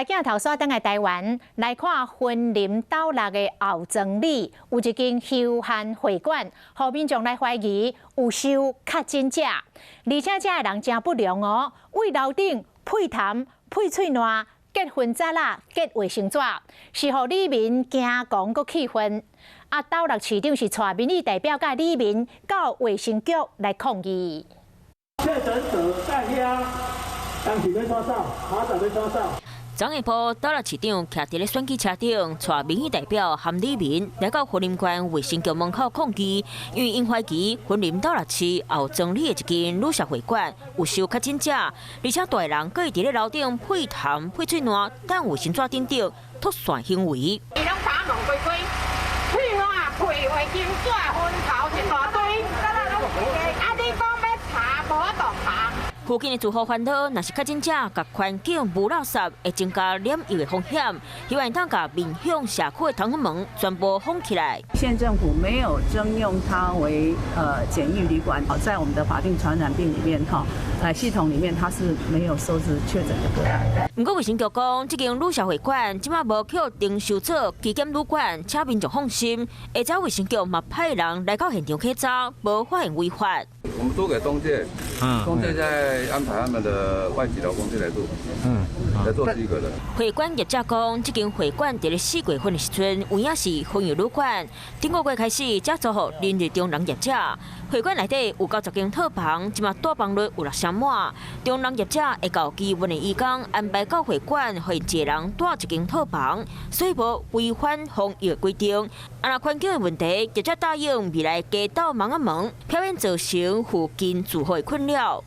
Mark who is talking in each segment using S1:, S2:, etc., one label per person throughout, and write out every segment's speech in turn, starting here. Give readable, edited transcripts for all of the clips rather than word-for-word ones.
S1: 鏡頭煞轉來台灣來看雲林斗六的後莊里有一間休閒會館，予民眾來懷疑有收確診者，而且遮的人誠不良哦，對樓頂噴痰、噴喙瀾、結婚紙仔、結衛生紙，是予里民驚狂閣氣憤。啊，斗六市長是帶民意代表佮里民到衛生局來抗議。
S2: 確診者在遐，當時欲創啥？馬上欲創啥？
S3: 昨下晡，斗六市長徛佇咧選舉車頂，帶民意代表和里民來到雲林縣衛生局門口抗議，因為𪜶懷疑雲林斗六市後莊里的一間旅社會館有收確診者，而且蹛的人閣會佇咧樓頂噴痰、噴喙瀾、等衛生紙等等脫線行為。
S4: 伊攏把門開開，喙瀾、噴衛生紙、薰頭一大堆，啊！你講欲查，無法度查。
S3: 附近的住戶煩惱，若是確診者共環境無垃圾，會增加染疫的風險。希望當共面向社區的通風門全部封起來。
S5: 縣政府沒有徵用它為檢疫旅館，在我們的法定傳染病裡面哈，系統裡面它是沒有收治確診的個案。
S3: 毋過衛生局講，這間旅社會館這馬無予徵收做居檢旅館，請民眾放心。下晝衛生局嘛派人來到現場檢查，無發現違法。
S6: 我們租給中介，中介在安排他們的外籍勞工進來住，來做這個的。
S3: 會館業者講，這間會館佇咧4月份的時陣，有影是婚宴旅館。頂個月開始，才租予林日中人業者。會館內底有90間套房，這馬住房率有六成滿。中人業者會交基本的移工安排到會館，予𪜶一個人蹛一間套房，所以無違反防疫規定。啊，若環境的問題，業者答應未來加鬥網仔門，避免造成附近住戶的困擾。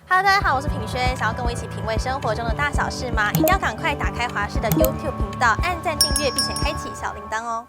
S7: Hello，大家好，我是品軒，想要跟我一起品味生活中的大小事嗎？一定要趕快打開華視的 YouTube 頻道，按讚訂閱，並且開啟小鈴鐺哦。